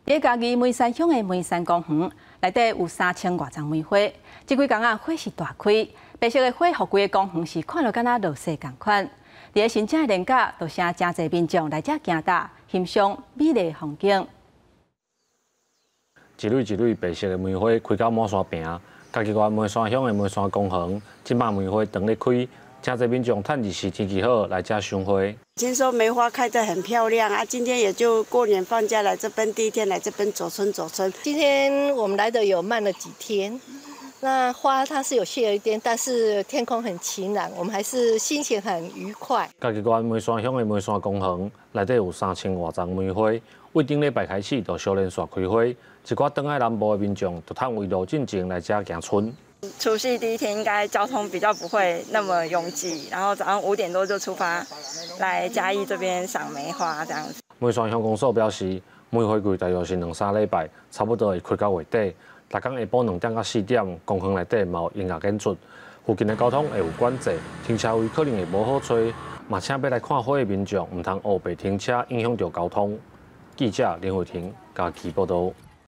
佇嘉義梅山鄉的梅山公園內底有3000外叢梅花，這幾工啊花勢大開，白色的花予規个公園是看著敢若落雪仝款。佇咧新正的連假，就誠濟民眾來遮行踏，欣賞美麗風景。一蕊一蕊白色的梅花開到滿山坪，嘉義縣梅山鄉的梅山公園，這擺梅花當咧開，誠濟民眾趁日時天氣好來遮賞花。聽說梅花開得很漂亮啊！今天也就過年放假來這邊，第一天來這邊走春走春。今天我們來的有慢了幾天，那花它是有謝了一點，但是天空很晴朗，我們還是心情很愉快。嘉義縣梅山鄉的梅山公園內底有3000外叢梅花，對頂禮拜開始就相連續開花，一寡轉來南部的民眾就趁圍爐進前來遮行春。除夕第一天應該交通比較不會那麼擁擠，然後早上5點多就出發來嘉義這邊賞梅花這樣子。梅山鄉公所表示，梅花季大約是兩三禮拜，差不多會開到月底。逐工下晡2點到4點，公園內底嘛有音樂演出，附近的交通會有管制，停車位可能會無好揣，嘛請欲來看花的民眾毋通烏白停車，影響著交通。記者林慧婷嘉義報道。